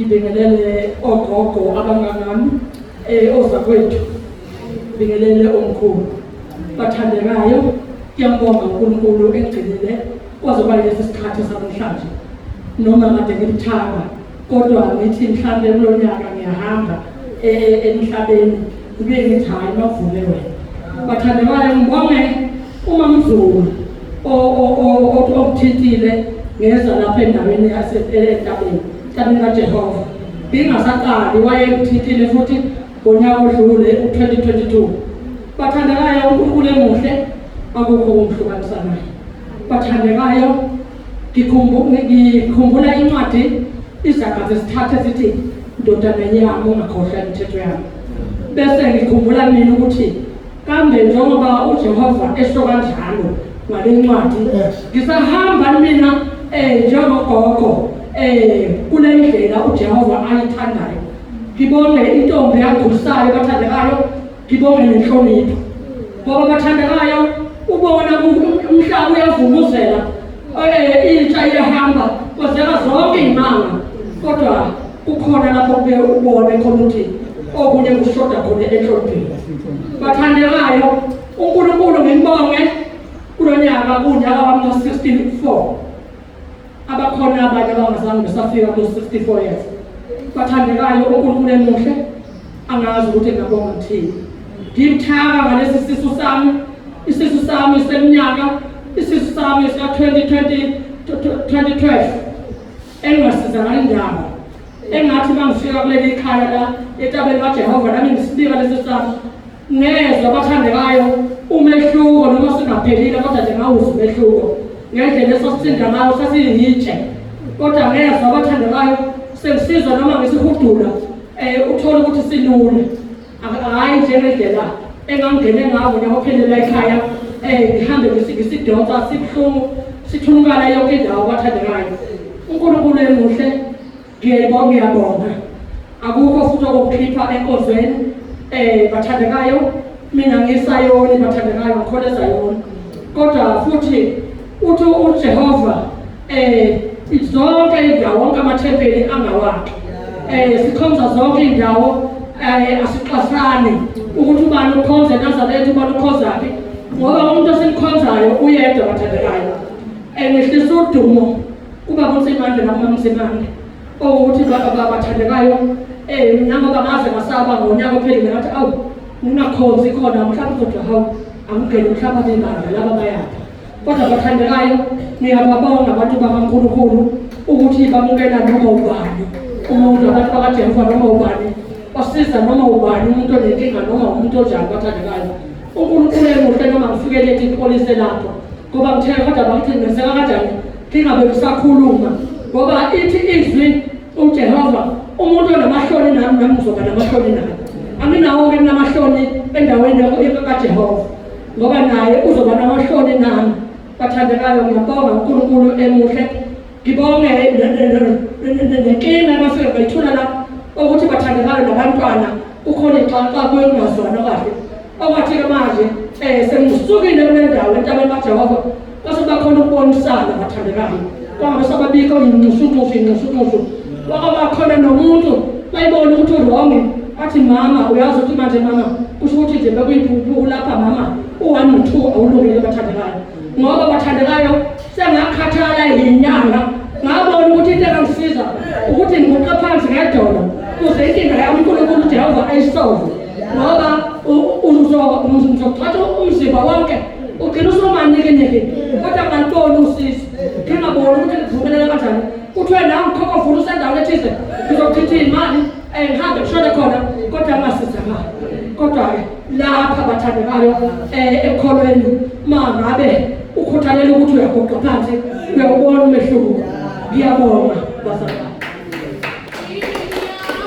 Ngibingelele ogogo abangangami ozakwethu. Ngibingelele omkhulu. Bathandekayo, ngiyambonga uNkulunkulu engigcinile kwaze kwalesi sikhathi sanamhlanje. Noma kade ngilithanda kodwa ngithi mhlambe kulo nyaka ngiyahamba emhlabeni ngibuye ngithi hhayi mavume wena. Bathandekayo, ngibonge uMamZulu okuthintile ngeza lapha endaweni entabeni entabeni kaJehova. Ngingasaqali wayengithintile futhi ngonyaka odlule u-2022. Bathandekayo, uNkulunkulu emuhle, akukho okumhlukanisa naye. Bathandekayo, ngikhumbula incwadi iZaga zesithathu esithi ndodana yami ungakhohlwa imithetho yami. Bese ngikhumbula mina ukuthi kambe njengoba uJehova esho kanjalo ngale ncwadi ngisahamba mina njengogogo kule ndlela uJehova ayithandayo. Ngibonge intombi yangikhulisayo bathandekayo, ngibonge nenhlonipho ngoba bathandekayo ubona umhlaba uyavunguzela, intsha iyahamba kwazeka zonke iy'manga, kodwa kukhona lapho kube ubone khona ukuthi okunye kushoda khona enhlonipheni. Bathandekayo, uNkulunkulu ngimbonge kulo nyaka kunyaka wami ka-64. Abakhona abanye abangazange besafika ku-64 years. Bathandekayo, uNkulunkulu emuhle, angazi ukuthi ngingabonga ngithini. Ngimthaka ngalesi sisu sami, isisu sami seminyaka, isisu sami sika-2020 2012 engingasizakali indaba. Engathi uma ngifika kuleli khaya la etabeni kaJehova nami ngisibika lesi sami, ngezwa abathandekayo umehluko noma singaphelile kodwa nje ngawuzwa umehluko ngendlela esasisinda ngayo, sasiyitshe kodwa ngezwa abathandekayo sengisizwa noma ngisihudula uthole ukuthi silula, hhayi njengendlela engangingene ngawo ngonyaka ophelele ekhaya, ngihambe ngisidonsa sibuhlungu sithunukala yonke indawo. Bathandekayo, uNkulunkulu emuhle, ngiyayibonga, ngiyabonga. Akukho futhi okokukhipha enkonzweni. Bathandekayo, mina ngisayoni bathandekayo, ngikhona eZayoni, kodwa futhi uthi uJehova zonke indawo, wonke amathempeli angawakhe. Sikhonza zonke indawo, asixasani ukuthi ubani ukhonze eNazaretha, ubani ukhonzaphi, ngoba umuntu esimkhonzayo uyedwa bathandekayo. Ngihlisa udumo kuba kuNtsimande nakuMaMtsimande okuthi bathandekayo, nangoba ngaze ngasaba ngonyaka ophelile ngathi awu ngingakhonzi khona mhlawumbe kodwa hawu angingene mhlawumbe abebandla laba bayaphi. Kodwa bathandekayo, ngiyababonga abantu bakaNkulunkulu ukuthi bamukela noma ubani umuntu, abantu bakaJehova noma ubani basiza noma ubani umuntu onenkinga noma umuntu onjani. Bathandekayo, uNkulunkulu emuhle, noma ngifike lethi ipolise lapho ngoba ngithe kodwa bakuthi ngenzeka kanjani ngingabe ngisakhuluma, ngoba ithi izwi uJehova umuntu onamahloni nami, nami ngizoba namahloni naye. Anginawo-ke namahloni endaweni kaJehova ngoba naye uzoba namahloni nami. Bathandekayo, ngiyabonga uNkulunkulu emuhle. Ngibonge nenkinga abafike bayithola la ukuthi bathandekayo nabantwana kukhona ixaxa kuyongazwana kahle, okwathi-ke manje sengisukile kule ndawo entabeni kaJehova kwase bakhona ukubonisana bathandekayo, kwangabe sababikho inxushunxushu inxushunxushu, kwakaba khona nomuntu bayibona ukuthi u-wrong athi mama uyazi ukuthi manje mama kusho ukuthi nje bekuyiphuphu lapha mama u-1 no-2 awulungile. Bathandekayo, ngoba bathandekayo sengakhathala yinyanga, ngabona ukuthi into engangisiza ukuthi ngiguqe phansi ngedolo kuze inkinga yami uNkulunkulu uJehova ayisolve, ngoba uzothatha umzimba wonke ugcina usumanikiniki kodwa ngaliboni usizo, ngingaboni ukuthi ngivumelele kanjani. Kuthiwe nawe mkhokhovula usendaweni ethize, ngizochitha iy'mali ngihambe kushone khona kodwa ngingasizakali. Kodwa-ke lapha bathandekayo ekholweni uma ngabe ukhuthalela ukuthi uyaguqa phansi uyawubona umehluko. Ngiyabonga bazalwane.